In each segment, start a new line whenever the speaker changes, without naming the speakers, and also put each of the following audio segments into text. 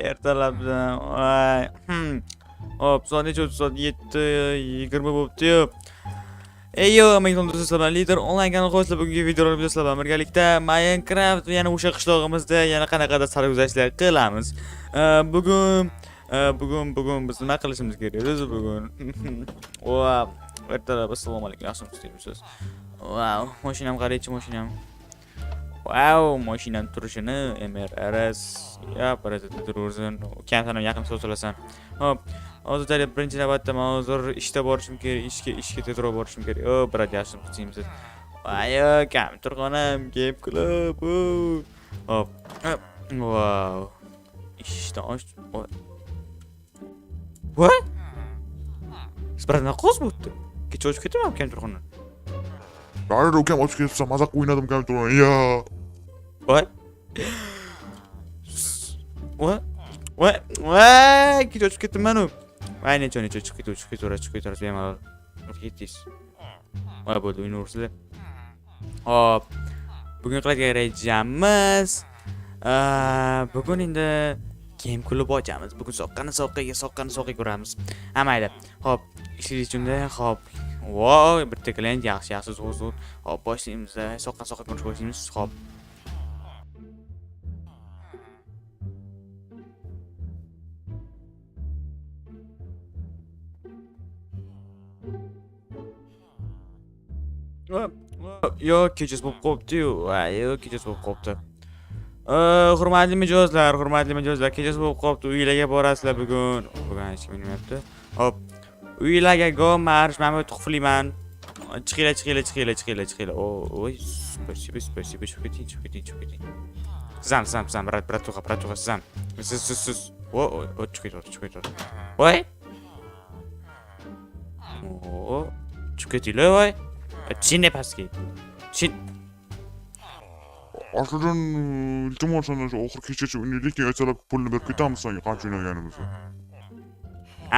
Ertalabdan. Voy. Hop, soat necha bo'ldi? Soat 7:20 bo'libdi-yu. Eyo, hammaga do'stlar, sizlar bilan Lider onlayn kanali qo'shilib bugungi videolarimiz sizlar bilan birgalikda Minecraft yana o'sha qishlog'imizda yana qanaqadir sarguzashtlar qilamiz. Bugun bugun biz nima qilishimiz kerak o'zi bugun? Va ertalab assalomu alaykum, yaxshimisiz? Wow, mashinam qaraychi, mashinam. Wow, mashinam turishini MRRS ya parazitda turaversin. Kamsan ham yaqin so'zlasan. Hop, hozir tayyor birinchi navbatda men hozir ishda borishim kerak, ishga tezroq borishim kerak. O, брат, yaxshimisiz? Voy, kompyuterxonam kelib qilib. Hop. Wow. Ishdan och. Voy. Siz брат nima qilasiz bu yerda? Kecha ochib ketdimi kompyuterxonani?
Darrov ukam ochib ketibsan, maza qilib o'ynadim kompyuterni. Ya.
Voy. Voy. Voy. Voy, kecha ochib ketdim man u. Voy, necha chiqib ketdi, chiqib ketaveradi, chiqib ketaveradi bemalol. Ketdingiz. Voy, bo'ldi, o'ynaversizlar. Hop. Bugun qiladigan rejamiz bugun endi game klub ochamiz. Bugun soqqani soqqaga, soqqani soqqaga uramiz. Ha, mayli. Hop, ishlaylik unda. Hop. Voy, bitta klient yaxshi, yaxshi, zo'r, zo'r. Hop, boshlaymiz. Soqqani soqqaga urishni boshlaymiz. Hop. Yo, kechasi bo'lib qolibdi-yu. Voy, yo, kechasi bo'lib qolibdi. Hurmatli mijozlar, hurmatli mijozlar, kechasi bo'lib qolibdi. Uylarga borasizlar bugun. Bugun hech kim bilmayapti. Hop. Uylarga go marsh, men bu yerda qulflayman. Chiqinglar, chiqinglar, chiqinglar, chiqinglar, chiqinglar. Oy, спасибо, спасибо, chiqib keting, chiqib keting, chiqib keting. Siz ham, siz ham, siz ham, брат, братуха, братуха, siz ham. Siz, siz, siz. O, o, chiqib ketyapti, chiqib ketyapti. Voy. O, chiqib ketinglar, voy. Chin pastga. Chin.
Aslidan iltimos shu oxir kechgacha o'ynaylik, keyin ertalab pulni berib ketamiz senga qancha o'ynaganimizni.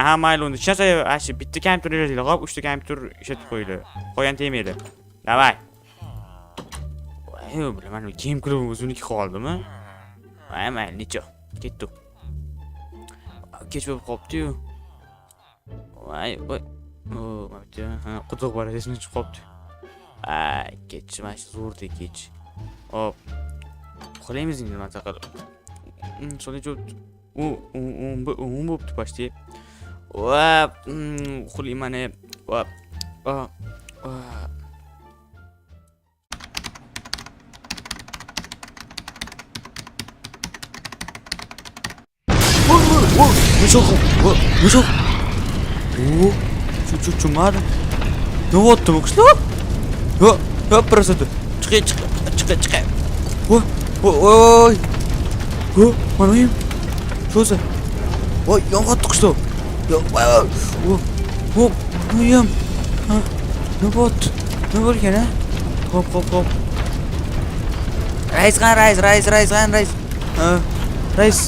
Aha, mayli unda. Hech narsa, shu bitta kompyuter ishlatinglar, hop, uchta kompyuter ishlatib qo'yinglar. Qolgan tegmaydi. Давай. Voy, bilaman, game klub o'ziniki qoldimi? Voy, mayli, necha. Ketdi. Kech bo'lib qolibdi-yu. Voy, voy. O, mana bu yerda, ha, quduq bor, esimdan chiqib qolibdi. Ay, kech, mana shu zo'rda kech. Hop. Uxlaymiz endi maza qilib. Soat necha bo'libdi? U, 10 bo'libdi почти. Va, uxlayman. Va, va, va. Mushuq, mushuq. O, tushunmadim. Nima bo'lyapti bu qishloq? Yo, yo, просто chiqing, chiqing, chiqing, chiqing. Voy, voy, voy. Mana uyim. Shu o'zi. Voy, yonyapti qishloq. Yo, voy, voy. O, uyim. Ha, nima bo'lyapti? Nima bo'lgan, a? Hop, hop, hop. Rais qani, rais, rais, rais, qani, rais. Ha, rais.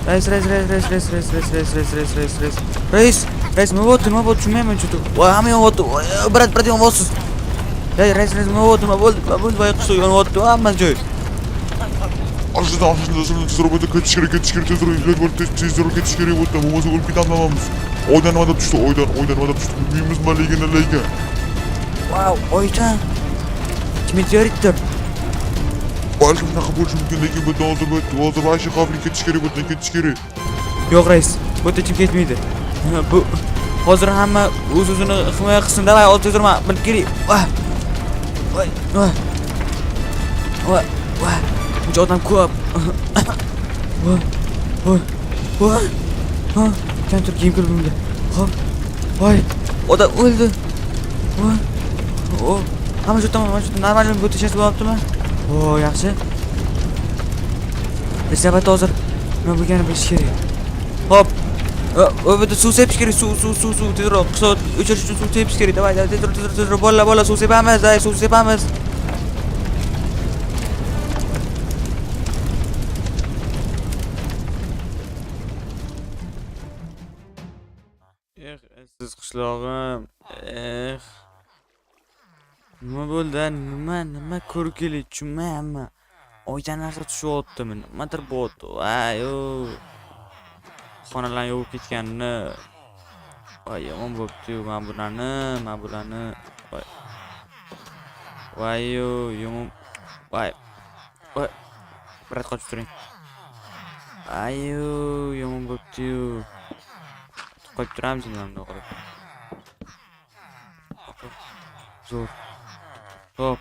Rais, rais, rais, rais, rais, rais, rais, rais, rais, rais, rais, rais. Rais, rais, nima bo'lyapti? Nima bo'lyapti? Tushunmayman что-то. Voy, hamma yonyapti. Voy, брат, брат, yonyapsiz. Rais, rais, rais, nima bo'ldi? Nima bo'ldi? Nima bo'ldi? Voy, qishloq yonyapti, hamma joy.
Aslidan aslidan tezroq bu yerdan ketish kerak, ketish kerak, tezroq iloji bor, tez tezroq ketish kerak bu yerdan, bo'lmasa o'lib ketamiz hammamiz. Oydan nima deb tushdi, oydan, oydan nima deb tushdi, bilmaymiz nimaligini lekin.
Vau, oydan. Meteoritdir.
Balkim shunaqa bo'lishi mumkin, lekin bu yerdan hozir bu hozir вообще xavfli, ketish kerak bu yerdan, ketish kerak.
Yo'q, rais, bu yerda hech kim ketmaydi. Bu hozir hamma o'z o'zini himoya qilsin. Давай, ol tezroq bilib keling. Voy. Voy, voy. Voy, voy. Buncha odam ko'p. Voy. Voy. Voy. Ha, kompyuter kiyim kirib bunga. Hop. Voy, odam o'ldi. Voy. O, hamma shu tomon, mana shu normal bu yerda hech narsa bo'lyaptimi? O, yaxshi. Biz navbatda hozir nima bo'lganini bilish kerak. Hop. O, bu yerda suv sepish kerak, suv, suv, suv, suv, tezroq. Qishloq o'chirish uchun suv sepish kerak. Давай, давай, tezroq, tezroq, tezroq. Bolalar, bolalar, suv sepamiz, давай, suv sepamiz. Eh, siz qishlog'im. Eh. Nima bo'ldi? Nima, nima ko'rib kelik, tushunmayapman. Oydan narsa tushyaptimi? Nimadir bo'lyapti. Voy, xonalarni yuvib ketganini. Voy, yomon bo'pti-yu, mana bularni, mana bularni. Voy. Voy, yomon. Voy. Voy. Брат, qochib turing. Ayu, yomon bo'pti-yu. Qo'yib turamiz endi bundoq qilib. Zo'r. Xo'p.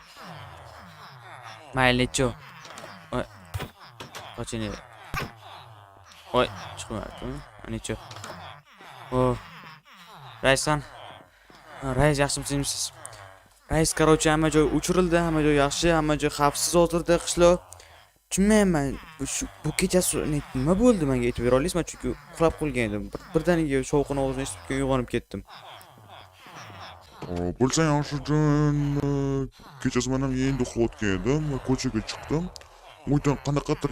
Mayli, necho. Voy. Qoching. Voy, chiqmayaptimi? Necho. O. Raissan. Rais, yaxshimisiz? Rais, короче, hamma joy o'chirildi, hamma joy yaxshi, hamma joy xavfsiz hozirda qishloq. Tushunmayapman. Bu kechasi nima bo'ldi, menga aytib bera olasizmi? Chunki uxlab qolgan edim. Birdaniga shovqin ovozini eshitib keyin uyg'onib ketdim.
Bilsang, Asliddin, kechasi men ham endi uxlayotgan edim va ko'chaga chiqdim. U yerdan qanaqadir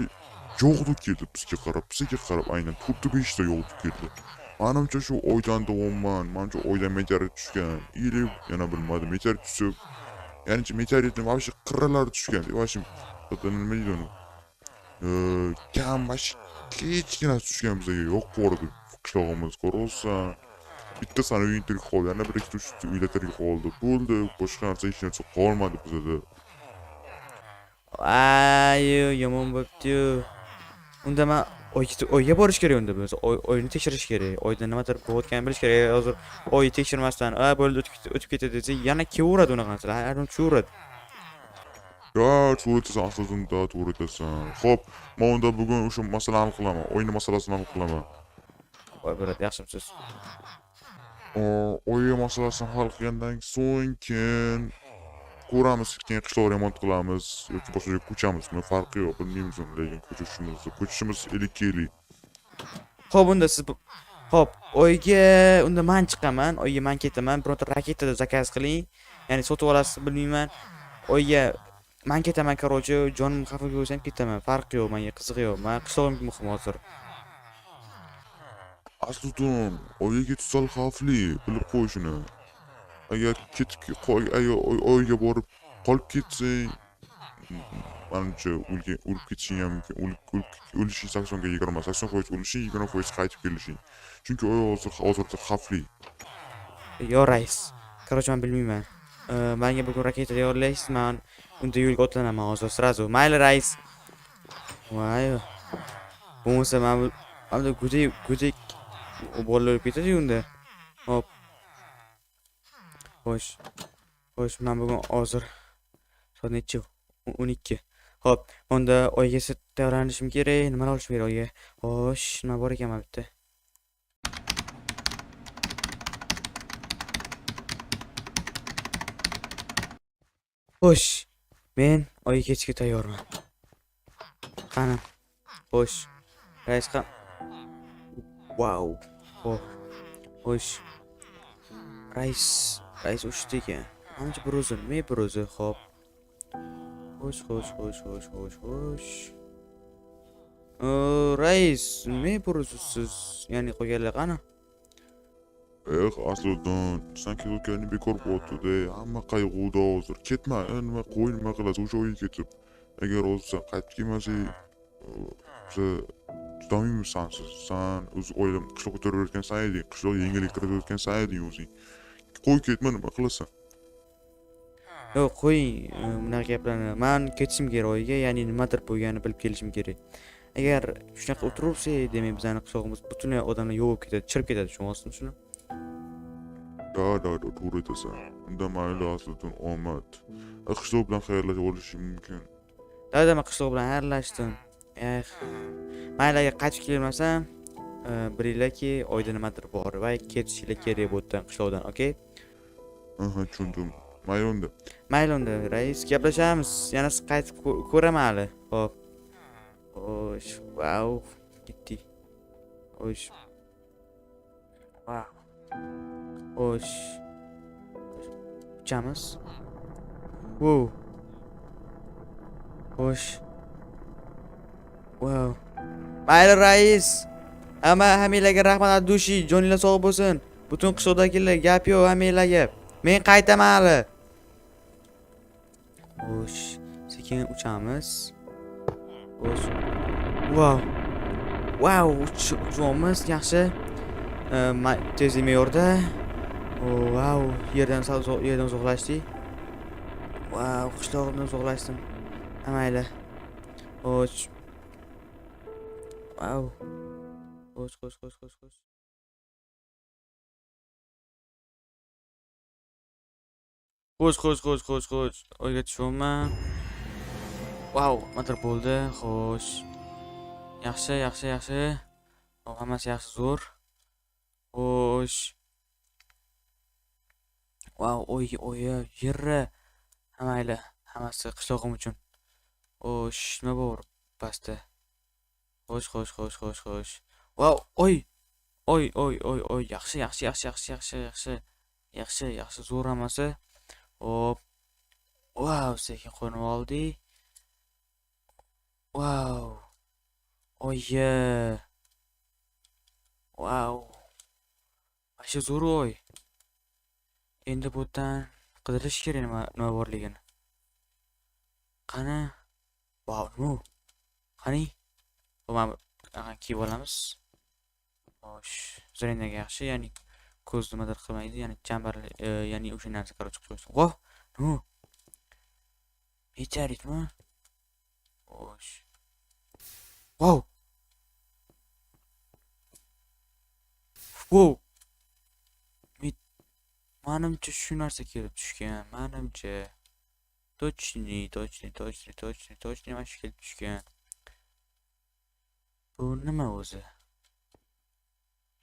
yog'du keldi bizga qarab, bizga qarab aynan to'rtta beshta yog'du keldi. Manimcha, shu oydan deyapman, manimcha, oydan meteorit tushgan или yana bilmadim, meteorit tushib, ya'ni meteoritni вообще qirralari tushgan, вообще nima deydi uni, kam вообще kichkinasi tushgan, bizga yoqib yubordi qishlog'imiz, ko'ryapsan. Bitta sani uying tirik qoldi, yana bir ikkita uchta uylar tirik qoldi, bo'ldi, boshqa narsa, hech narsa qolmadi bizada.
Ay, yomon bo'pti-yu. Unda man oyga borish kerak unda bo'lsa. Oyni tekshirish kerak. Oyda nimadir bo'layotganini bilish kerak. Hozir oyni tekshirmasdan, "A, bo'ldi, o'tib ketdi" desa, yana kelaveradi unaqa narsalar. Har doim tushaveradi.
Ya, to'g'ri aytasan, Asliddin, da, to'g'ri aytasan. Xo'p, man unda bugun o'sha masalani hal qilaman, oyni masalasini hal qilaman.
Voy, брат, yaxshimisiz?
Oy masalasini hal qilgandan so'ng keyin ko'ramiz, keyin qishloq remont qilamiz yoki boshqa joyga ko'chamiz, nima farqi yo'q, bilmaymiz uni, lekin ko'chishimiz ellikka ellik.
Xo'p, unda siz xo'p, oyga unda man chiqaman, oyga man ketaman. Birorta raketada заказ qiling. Ya'ni sotib olasiz, bilmayman. Oyga man ketaman, короче, jonim xavfga qo'ysa ham ketaman. Farqi yo'q, menga qizig'i yo'q. Man qishlog'im muhim hozir.
Asliddin, oyga ketish sal xavfli, bilib qo'y shuni. Agar ketib agar oyga borib qolib ketsang, manimcha o'lib ketishing ham mumkin. O'lishing 80ga 20, 80% o'lishing, 20% qaytib kelishing. Chunki oy hozircha xavfli.
Yo, rais. Короче, man bilmayman. Menga bugun raketa tayyorlaysiz, man unda yo'lga otlanaman hozir сразу. Mayli, rais. Voy. Bo'lmasa mana bu go'dak go'dak bolalar o'lib ketadi unda. Hop. Xo'sh. Xo'sh, man bugun hozir soat nechi? 12. Xo'p, unda oyga tayyorlanishim kerak. Nimalar olishim kerak oyga? Xo'sh, nima bor ekan mana bu yerda? Xo'sh, men oyga ketishga tayyorman. Qani? Xo'sh. Rais ham. Vau. Xo'p. Xo'sh. Rais, rais uchdi ekan. Manimcha bir o'zi, nima bir o'zi? Xo'p. Xo'sh, xo'sh, xo'sh, xo'sh, xo'sh, xo'sh. Rais, nima bir o'zi siz? Ya'ni qolganlar qani?
Eh, Asliddin, san ketayotganing bekor bo'lyapti-da. Hamma qayg'uda hozir. Ketma, nima qo'y, nima qilasiz o'sha uyga ketib. Agar hozir san qaytib kelmasang, biza chidolmaymiz sansiz. San o'zi oilam qishloq ko'tarayotgan san eding, qishloq yengillik kiritayotgan san eding o'zing. Qo'y, ketma, nima qilasan?
Yo'q, qo'ying bunaqa gaplarni. Man ketishim kerak oyga, ya'ni nimadir bo'lganini bilib kelishim kerak. Agar shunaqa o'tiraversak, demak bizani qishlog'imiz butunlay odamlar yo'q bo'lib ketadi, chirib ketadi, tushunyapsizmi shuni?
Да, to'g'ri aytasan. Unda mayli, Asliddin, omad. Qishloq bilan xayrlashib olishing mumkin.
Да, man qishloq bilan xayrlashdim. Eh, mayli, agar qaytib kelmasam, bilinglarki, oyda nimadir bor va ketishinglar kerak bu yerdan, qishloqdan, okey?
Aha, tushundim. Mayli unda.
Mayli unda, rais, gaplashamiz. Yana sizni qaytib ko'raman hali. Xo'p. Xo'sh, vau, ketdik. Xo'sh. Vau. Xo'sh. Uchamiz. Wow. Xo'sh. Wow. Mayli, rais. Hamma hammanglarga rahmat от души, joninglar sog' bo'lsin. Butun qishloqdagilar, gap yo'q hammanglarga. Men qaytaman hali. Xo'sh, sekin uchamiz. Xo'sh. Wow. Wow, uchyapmiz, yaxshi. Tezlik me'yorda. Wow, yerdan sal uzoq, yerdan uzoqlashdik. Wow, qishlog'imdan uzoqlashdim. Ha, mayli. Xo'sh. Wow. Xo'sh, xo'sh, xo'sh, xo'sh, xo'sh. Xo'sh, xo'sh, xo'sh, xo'sh, xo'sh. Oyga tushyapman. Wow, nimadir bo'ldi. Xo'sh. Yaxshi, yaxshi, yaxshi. Hop, hammasi yaxshi, zo'r. Xo'sh. Wow, oy, oy, yerra. Ha, mayli, hammasi qishlog'im uchun. Xo'sh, nima bor pastda? Xo'sh, xo'sh, xo'sh, xo'sh, xo'sh. Wow, oy. Oy, oy, oy, oy, yaxshi, yaxshi, yaxshi, yaxshi, yaxshi, yaxshi. Yaxshi, yaxshi, zo'r hammasi. Hop. Wow, sekin qo'nib oldik. Wow. Oyi. Wow. Вообще zo'r oy. Endi bu yerdan qidirish kerak nima borligini. Qani? Wow, nima u? Qani? Bu mana bu kiyib olamiz. Xo'sh, зрения ga yaxshi, ya'ni ko'z nimadir qilmaydi, ya'ni chambarli, ya'ni o'sha narsa, короче, qo'ysin. Voh, nima u? Meteoritmi? Xo'sh. Wow. Wow. Manimcha shu narsa kelib tushgan, manimcha. Точный, точный, точный, точный, точный mana shu kelib tushgan. Bu nima o'zi?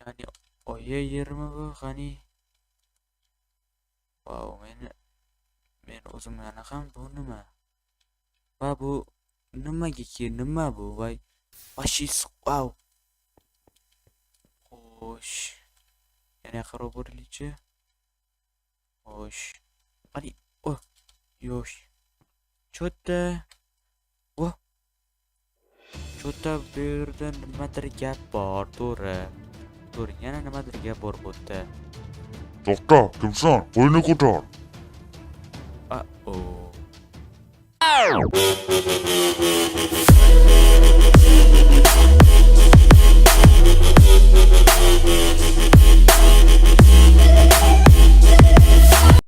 Ya'ni oyi yermi bu? Qani? Wow, men o'zim yana ham bu nima? Va bu nimaga nima bu? Voy, вообще wow. Xo'sh. Yana qarab bo'laylikchi. Xo'sh. Qani? Oh, yo'q. Чё-то. Voh. Чё-то bu yerda nimadir gap bor, to'g'ri. To'g'ri, yana nimadir gap bor bu yerda.
To'xta, kimsan? Qo'lini ko'tar.
A, o.